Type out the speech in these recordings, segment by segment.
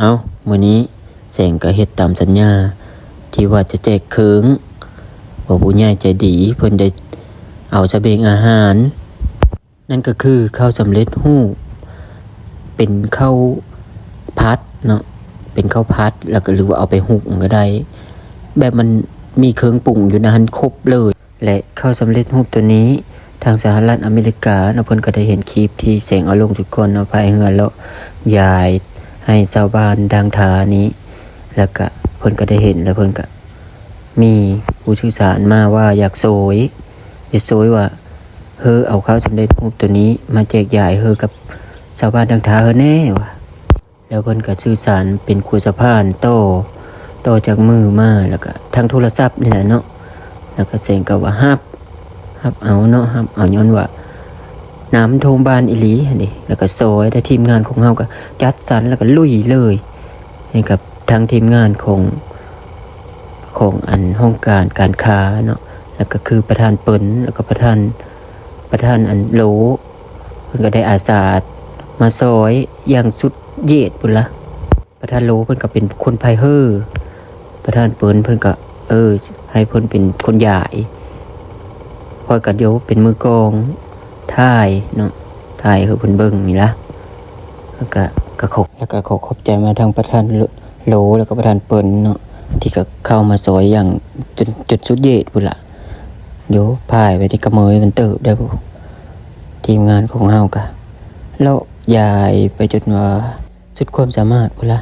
ເອົ້າ ມື້ນີ້ແສງກໍເຮັດຕາມສັນຍາທີ່ວ່າຈະແຈກເຄີງ ວ່າຜູ້ໃຫຍ່ໃຈດີເພິ່ນໄດ້ເອົາສະເບງອາຫານ ນັ້ນກໍຄືເຂົ້າສຳເລັດຮູບ ເປັນເຂົ້າຜັດເນາະ ເປັນເຂົ້າຜັດ ແລ້ວກໍ ຫຼືວ່າເອົາໄປຮຸກກໍໄດ້ ແບບມັນມີເຄື່ອງປຸງຢູ່ໃນຫັ້ນຄົບເລີຍ. ແລະ ເຂົ້າສຳເລັດຮູບໂຕນີ້ ທາງສະຫະລັດອາເມລິກາເນາະ ເພິ່ນກໍໄດ້ເຫັນຄລິບທີ່ແສງເອົາລົງຈຸດກ່ອນເນາະ ພາຍເຮືອເລາະຢາຍໃຫ້ຊາວບ້ານດ່າງທານີ້ ແລ້ວກະເພິ່ນກໍໄດ້ເຫັນ ແລ້ວເພິ່ນກະມີຜູ້ສື່ສານມາວ່າຢາກໂຊຍ ຢາກໂຊຍວ່າ ເຮີ ເອົາເຂົ້າສຳເລັດຮູບໂຕນີ້ມາແຈກຢາຍເຮີກັບຊາວບ້ານດ່າງທາເຮີແດ່ວ່າ. ແລ້ວເພິ່ນກໍສື່ສານເປັນຂົວສະພານຕໍ່ ຕໍ່ຈາກມືມາ ແລ້ວກໍທາງໂທລະສັບນີ້ແຫຼະເນາະ ແລ້ວກໍແສງກໍວ່າຮັບ ຮັບເອົາເນາະ ຮັບເອົາ ຍ້ອນວ່ານ້ຳມັນຖ້ວມບ້ານອີ່ຫຼີຫັ້ນເດ ແລ້ວກໍຊອຍ ແລະ ທີມງານຂອງເຮົາກໍຈັດສັນ ແລ້ວກໍລຸຍເລີຍ ໃຫ້ກັບທາງທີມງານຂອງ ຂອງອັນຫ້ອງການການຄ້າເນາະ ແລ້ວກໍຄືປະທານເປິນ ແລ້ວກໍປະທານ ປະທານອັນໂລ ເພິ່ນກໍໄດ້ອາສາມາຊ່ອຍຢ່າງສຸດເຫຍດພຸ້ນລະ. ປະທານໂລເພິ່ນກໍເປັນຄົນພາຍເຮີ ປະທານເປິນເພິ່ນກໍ ເອີ ໃຫ້ເພິ່ນເປັນຄົນຢາຍ ຂ້ອຍກໍໂຍເປັນມືກອງຖ່າຍເນາະ ຖ່າຍໃຫ້ເພິ່ນເບິ່ງນີ້ລະ. ແລ້ວກໍ ກໍຂໍ ແລ້ວກໍຂໍຂອບໃຈມາທາງປະທານໂລ ແລ້ວກໍປະທານເປິນເນາະ ທີ່ກໍເຂົ້າມາຊ່ອຍຢ່າງຈົນ ຈົນສຸດເຫຍດພຸ້ນລະ. ໂຍ ພາຍໄປທີ່ກະເມີຍມັນເຕີບໄດ້ພຸ້ນ ທີມງານຂອງເຮົາກະເລາະຢາຍໄປຈົນວ່າສຸດຄວາມສາມາດພຸ້ນລະ.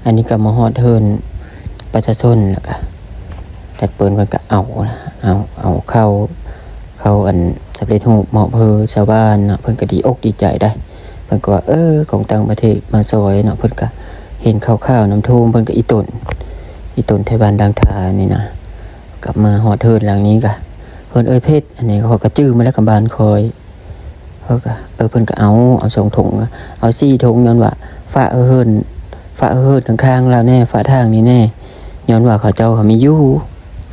ອັນນີ້ກະມາຮອດເຮືອນປະຊາຊົນ ແລ້ວກະແລດເປີນເພິ່ນກະເອົາ ເອົາ ເອົາເຂົ້າ ເຂົ້າອັນສຳເລັດຮູບມອບໃຫ້ຊາວບ້ານເນາະ ເພິ່ນກະດີອົກດີໃຈໄດ໋. ເພິ່ນກໍວ່າ ເອີ ຂອງຕ່າງປະເທດມາຊ່ອຍເນາະ ເພິ່ນກະເຫັນຂ່າວໆນ້ຳຖ້ວມ ເພິ່ນກະອີ່ຕົນ ອີ່ຕົນໄທບ້ານດ່າງທານີ້ນະ ກັບມາຮອດເຮືອນຫຼັງນີ້ກະ ເຮືອນເອື້ອຍເພັດ ອັນນີ້ຂ້ອຍກໍຈື່ມາແລ້ວ ກັບບ້ານຂ້ອຍ ເພິ່ນກໍ ເອີ ເພິ່ນກໍເອົາ ເອົາສອງຖົງ ເອົາສີ່ຖົງ ຍ້ອນວ່າຝາກເຮືອນ ຝາກເຮືອນຂ້າງໆລາວແດ່ ຝາກທາງນີ້ແດ່ ຍ້ອນວ່າເຂົາເຈົ້າເຂົາມີຢູ່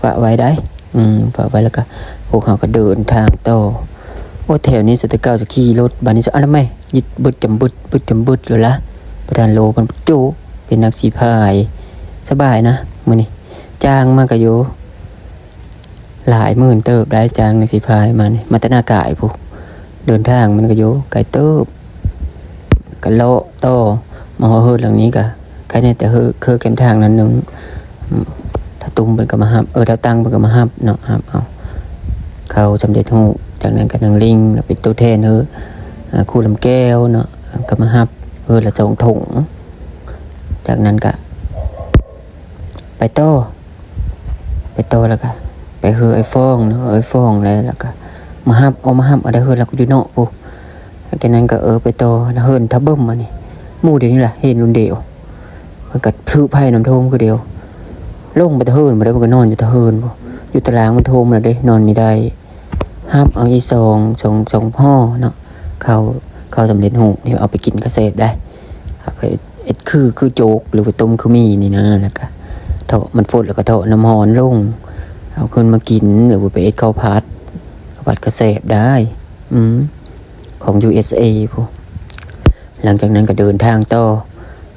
ຝາກໄວ້ໄດ໋ ອືມ ຝາກໄວ້ ແລ້ວກໍພວກເຮົາກໍເດີນທາງຕໍ່. ໂອ້ ແຖວນີ້ ສະແຕ່ເກົ່າຈະຂີ່ລົດ ບາດນີ້ ເອົາລະແມ້ ຍືດບຶດຈຳບຶດ ບຶດຈຳບຶດໂລດລະ ປະທານໂລເພິ່ນໂຈ ເປັນນັກສີພາຍ ສະບາຍນະມື້ນີ້ ຈ້າງມາກະໂຍ ຫຼາຍໝື່ນເຕີບໄດ໋ ຈ້າງນັກສີພາຍມານີ້ ມາແຕ່ນາກາຍພຸ້ນ ເດີນທາງມັນກະໂຍໄກເຕີບ ກະເລາະຕໍ່ ມາຮອດເຮືອນຫຼັງນີ້ກະ ໃກ້ແນ່ແຕ່ເຮີ ເຄີແຄມທາງໜ້ອຍໜຶ່ງ ອືມ ທ້າວຕຸ້ມເພິ່ນກະມາຮັບ ເອີ ທ້າວຕັງເພິ່ນກະມາຮັບເນາະ ຮັບເອົາເຂົ້າສຳເລັດຮູບ ຈາກນັ້ນກະນາງລິງ ເປັນໂຕແທນເຮີ ອາ ຄູລຳແກ້ວເນາະ ກະມາຮັບເຮີລະສອງຖົງ ຈາກນັ້ນກະ ໄປຕໍ່ ໄປຕໍ່ແລ້ວກະໄປເຮືອນອ້າຍຟອງເນາະ ອ້າຍຟອງແລ້ວ ແລ້ວກະມາຮັບ ເອົາມາຮັບເອົາໄດ້ເຮືອນລາວກໍຢູ່ເນາະພຸ້ນ. ຫຼັງຈາກນັ້ນກໍ ເອີ ໄປຕໍ່ເຮືອນທ້າວເບິ່ມ ບາດນີ້ໝູ່ດຽວນີ້ລະ ເຫັນລຸ້ນດຽວ ເພິ່ນກໍຖືໄພນ້ຳຖ້ວມຄືດຽວ ລົງໄປແຕ່ເຮືອນບໍ່ໄດ້ ເພິ່ນກໍນອນຢູ່ແຕ່ເຮືອນພຸ້ນ ຢູ່ຕາລາງມັນຖ້ວມແລ້ວເດ້ ນອນມີໄດ້. ຮັບເອົາອີກສອງ ສອງ ສອງຫໍ່ເນາະ ເຂົ້າ ເຂົ້າສຳເລັດຮູບນີ້ ເອົາໄປກິນກໍແຊບໄດ໋ ເອົາໄປເຮັດຄື ຄືໂຈກ ຫຼືວ່າຕົ້ມຄືໝີ່ນີ້ນະ ແລ້ວກະເທາະ ມັນຟົດແລ້ວກະເທາະນ້ຳຮ້ອນລົງ ເອົາຂຶ້ນມາກິນ ຫຼືວ່າໄປເຮັດເຂົ້າຜັດ ເຂົ້າຜັດກໍແຊບໄດ໋ ອືມ ຂອງ ຢູເອສເອ ພຸ້ນ. ຫຼັງຈາກນັ້ນກໍເດີນທາງຕໍ່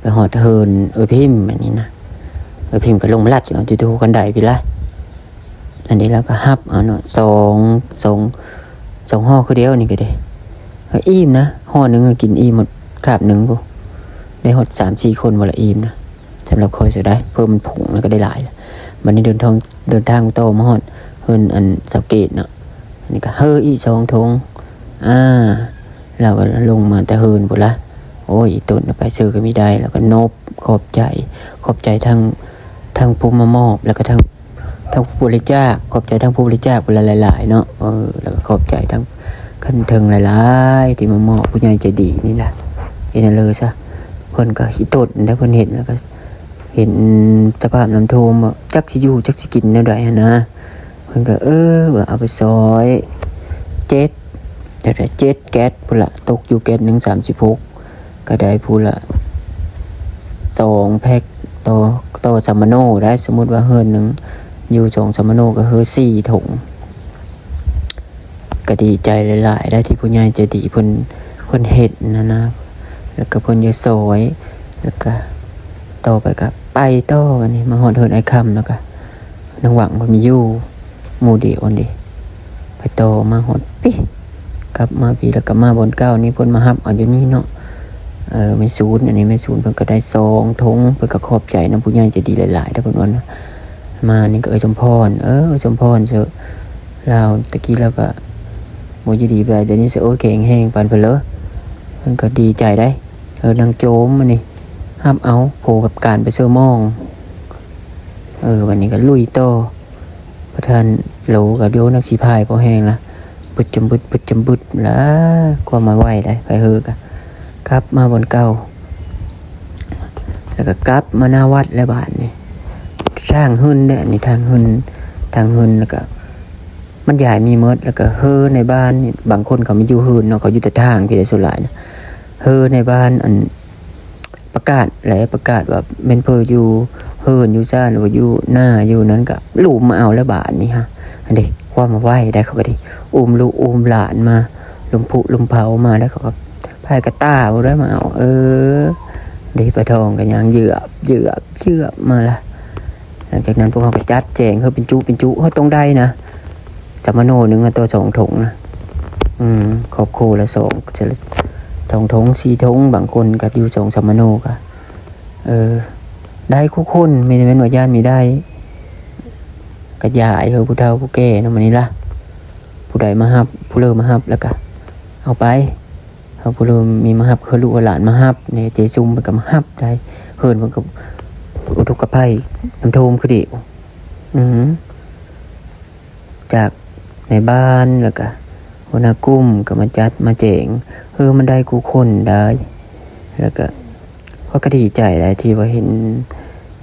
ໄປຮອດເຮືອນເອື້ອຍພິມ ອັນນີ້ນະ ເອື້ອຍພິມກໍລົງມາລັດຢູ່ ຢູ່ແຖວຄັນໄດພີ້ລະ ອັນນີ້ລາວກໍຮັບເອົາເນາະ ສອງ ສອງ ສອງຫໍ່ຄືດຽວນີ້ກໍໄດ້ ກໍອີ່ມນະ ຫໍ່ໜຶ່ງກິນອີ່ມໝົດຄາບໜຶ່ງພຸ້ນ ໄດ້ຮອດສາມສີ່ຄົນບໍ່ລະ ອີ່ມນະ ສຳລັບຂ້ອຍຊິໄດ້ ເພີ່ມມັນພຸງແລ້ວກໍໄດ້ຫຼາຍ. ບັດນີ້ເດີນທາງ ເດີນທາງຕໍ່ມາຮອດເຮືອນອັນສາວເກດເນາະ ອັນນີ້ກໍເຮີອີກສອງຖົງ ອາ ລາວກໍລົງມາແຕ່ເຮືອນພຸ້ນລະ ໂອ້ຍ ອີ່ຕົນໄປເຊີກໍມີໄດ້ ແລ້ວກໍນົບ ຂອບໃຈ ຂອບໃຈທັງ ທັງຜູ້ມາມອບ ແລ້ວກໍທັງ ທັງຜູ້ບໍລິຈາກ ຂອບໃຈທັງຜູ້ບໍລິຈາກພຸ້ນລະຫຼາຍໆເນາະ ເອີ ແລ້ວກໍຂອບໃຈທັງຂັ້ນເທິງຫຼາຍໆ ທີ່ມາມອບ ຜູ້ໃຫຍ່ໃຈດີນີ້ລະ ເຮັດແນວເລີຊະ ເພິ່ນກໍອີ່ຕົນໄດ໋ ເພິ່ນເຫັນ ແລ້ວກໍເຫັນສະພາບນ້ຳຖ້ວມ ຈັກຊິຢູ່ ຈັກຊິກິນແນວໃດຫັ້ນນະ ເພິ່ນກໍ ເອີ ວ່າເອົາໄປຊ່ອຍ ເຈັດ ແຕ່ເຈັດແກັດພຸ້ນລະ ຕົກຢູ່ແກັດໜຶ່ງສາມສິບຫົກ ກໍໄດ້ຜູ້ລະສອງແພັກ ຕໍ່ ຕໍ່ສຳມະໂນໄດ້ ສົມມຸດວ່າເຮືອນໜຶ່ງຢູ່ສອງສຳມະໂນ ກໍຄືສີ່ຖົງ ກໍດີໃຈຫຼາຍໆໄດ໋ ທີ່ຜູ້ໃຫຍ່ໃຈດີເພິ່ນ ເພິ່ນເຮັດຫັ້ນນະ ແລ້ວກໍເພິ່ນຢາກຊ່ອຍ ແລ້ວກໍ ຕໍ່ໄປກໍໄປຕໍ່ ບັດນີ້ມາຮອດເຮືອນອ້າຍຄຳ ແລ້ວກໍນາງຫວັງເພິ່ນມີຢູ່ໝູ່ດຽວຫັ້ນເດ້. ໄປຕໍ່ມາຮອດປີ້ ກັບມາປີ້ ແລ້ວກໍມາບ່ອນເກົ່ານີ້ ເພິ່ນມາຮັບເອົາຢູ່ນີ້ເນາະ. ເອີ ແມ່ສູນ ອັນນີ້ແມ່ສູນເພິ່ນກໍໄດ້ສອງຖົງ ເພິ່ນກໍຂອບໃຈນຳຜູ້ໃຫຍ່ໃຈດີຫຼາຍໆເດ້ ເພິ່ນວ່ານະ. ມານີ້ກໍເອື້ອຍສົມພອນ ເອີ ເອື້ອຍສົມພອນ ເຊີ ລາວຕະກີ້ລາວກໍບໍ່ຢູ່ດີປານໃດ ດຽວນີ້ເຊີ ໂອ້ ແຂງແຮງປານເພິ່ນເລີ ເພິ່ນກໍດີໃຈໄດ໋. ເອີ ນາງໂຈມອັນນີ້ຮັບເອົາໂພກັບການໄປເຊີມອງ. ເອີ ບັດນີ້ກໍລຸຍຕໍ່ ປະທານໂຫຼກໍໂຍນນັກສີພາຍພໍແຮງລະ ບຶດຈຳບຶດ ບຶດຈຳບຶດລະ ຄວາມມາໄວໄດ໋ ໄປເຮີກະ ກັບມາບ່ອນເກົ່າ ແລ້ວກໍກັບມາໜ້າວັດແລ້ວບາດນີ້. ທາງຫຶ່ນເດ້ ອັນນີ້ທາງຫຶ່ນ ທາງຫຶ່ນ ແລ້ວກໍມັນຢາຍມີໝົດ ແລ້ວກໍເຮີໃນບ້ານນີ້ ບາງຄົນເຂົາມາຢູ່ເຮືອນເນາະ ເຂົາຢູ່ແຕ່ທາງພີ້ແຫຼະ ສ່ວນຫຼາຍນະ ເຮີໃນບ້ານ ອັນ ປະກາດແຫຼະ ປະກາດວ່າແມ່ນເພິ່ນຢູ່ເຮືອນຢູ່ຊານ ຫຼືວ່າຢູ່ນາຢູ່ນັ້ນ ກໍລຸມມາເອົາແລ້ວບາດນີ້ຮະ. ອັນເດ້ ຄວາມມາໄວໄດ໋ ເຂົາກໍໄດ້ອຸ້ມລູກອຸ້ມຫຼານມາ ລົມຜຸລົມເຜົາມາ ແລ້ວເຂົາກໍພາຍກະຕ່າບໍ່ໄດ້ມາເອົາ. ເອີ ເດ້ ປາທອງກໍຍ່າງເຍືອບ ເຍືອບ ເຍືອບມາລະ. ຫຼັງຈາກນັ້ນພວກເຮົາກໍຈັດແຈງເຮີເປັນຈຸເປັນຈຸ ເຮີຕ້ອງໄດ້ນະ ສຳມະໂນໜຶ່ງຕໍ່ສອງຖົງນະ. ອືມ ຄອບຄົວລະສອງ ສອງຖົງ ສີ່ຖົງ ບາງຄົນກໍຢູ່ສອງສຳມະໂນກໍ ເອີ ໄດ້ຄູ່ຄົນ ແມ່ນ ແມ່ນວ່າຢ້ານມີໄດ້ ກະຢາຍເຮີຜູ້ເຖົ້າຜູ້ແກ່ນຳ ອັນນີ້ລະ ຜູ້ໃດມາຮັບ ຜູ້ເລີມາຮັບ ແລ້ວກະເອົາໄປ ເຮົາຜູ້ເລີມມີມາຮັບ ເຮີລູກເຮີຫຼານມາຮັບ ແນ່ເຈຊຸມເພິ່ນກໍມາຮັບໄດ້ ເຮືອນເພິ່ນກໍອຸທົກກະໄພນ້ຳຖ້ວມຄືດຽວ. ອືມ ຈາກໃນບ້ານ ແລ້ວກະຫົວໜ້າກຸ່ມກໍມາຈັດມາແຈງ ເອີ ມັນໄດ້ຄູ່ຄົນໄດ໋ ແລ້ວກະ ຂ້ອຍກໍດີໃຈໄດ໋ທີ່ວ່າເຫັນ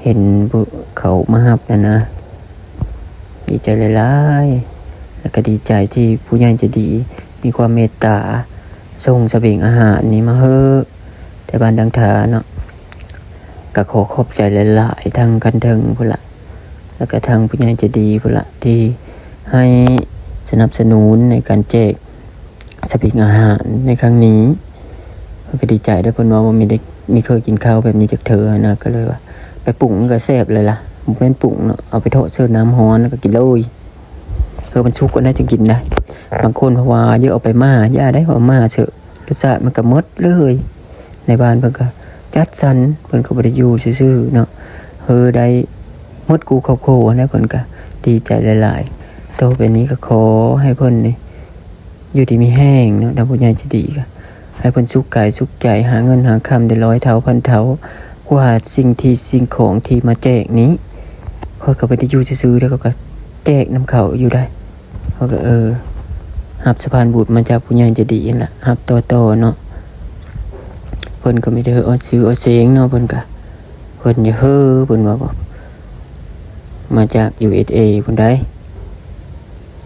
ເຫັນຜູ້ເຂົາມາຮັບນັ້ນນະ ດີໃຈຫຼາຍໆ ແລ້ວກໍດີໃຈທີ່ຜູ້ໃຫຍ່ໃຈດີມີຄວາມເມດຕາ ສົ່ງສະເຫວງອາຫານນີ້ມາເຮີ ແຕ່ບ້ານດັງທາເນາະ ກໍຂໍຂອບໃຈຫຼາຍໆ ທັງຂັ້ນເທິງພຸ້ນລະ ແລ້ວກໍທັງຜູ້ໃຫຍ່ໃຈດີພຸ້ນລະ ທີ່ໃຫ້ສະໜັບສະໜູນໃນການແຈກສະເຫວງອາຫານໃນຄັ້ງນີ້. ເພິ່ນກໍດີໃຈເດ້ ເພິ່ນວ່າບໍ່ມີໄດ້ ມີເຄີຍກິນເຂົ້າແບບນີ້ຈັກເທື່ອນະ ກໍເລີຍວ່າໄປປຸງມັນກໍແຊບເລີຍລະ ບໍ່ແມ່ນປຸງເນາະ ເອົາໄປທອດເສີນ້ຳຮ້ອນ ແລ້ວກໍກິນເລີຍ. ເອີ ມັນສຸກກ່ອນນະຈຶ່ງກິນໄດ້ ບາງຄົນເຂົາວ່າ ເຢີ ເອົາໄປໝ່າ ຢ່າໄດ໋ ເອົາໝ່າເສີ ລົດຊາດມັນກໍໝົດເລີຍ. ໃນບ້ານເພິ່ນກໍຈັດສັນ ເພິ່ນກໍບໍ່ໄດ້ຢູ່ຊື່ໆເນາະ ເຮີໄດ້ໝົດຄູ່ຄອບຄົວຫັ້ນແຫຼະ ເພິ່ນກໍດີໃຈຫຼາຍໆ. ຕໍ່ໄປນີ້ກໍຂໍໃຫ້ເພິ່ນນີ້ຢູ່ດີມີແຮງເນາະ ທາງຜູ້ໃຫຍ່ໃຈດີກໍໃຫ້ເພິ່ນສຸກກາຍສຸກໃຈ ຫາເງິນຫາຄຳໄດ້ຮ້ອຍເທົ່າພັນເທົ່າ ກວ່າສິ່ງທີ່ ສິ່ງຂອງທີ່ມາແຈກນີ້. ຂ້ອຍກໍບໍ່ໄດ້ຢູ່ຊື່ໆເດ້ ຂ້ອຍກໍແຈກນຳເຂົາຢູ່ໄດ໋. ເຮົາກໍ ເອີ ຮັບສະພານບຸນມາຈາກຜູ້ໃຫຍ່ໃຈດີຫັ້ນລະ ຮັບຕໍ່ໆເນາະ. ເພິ່ນກໍມີແຕ່ເຮີເອົາຊື່ເອົາເສງເນາະ ເພິ່ນກໍ ເພິ່ນຢ່າເຮີ ເພິ່ນວ່າ ມາຈາກ ຢູເອສເອ ພຸ້ນໃດ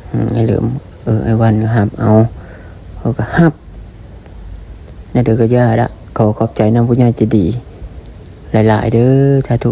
໋. ອືມ ອ້າຍເຫຼີມ ເອີ ອ້າຍວັນກໍຮັບເອົາ ເຮົາກໍຮັບ ແນວໃດກໍຢ່າລະ ຂໍຂອບໃຈນຳຜູ້ໃຫຍ່ໃຈດີຫຼາຍໆເດີ ສາທຸ.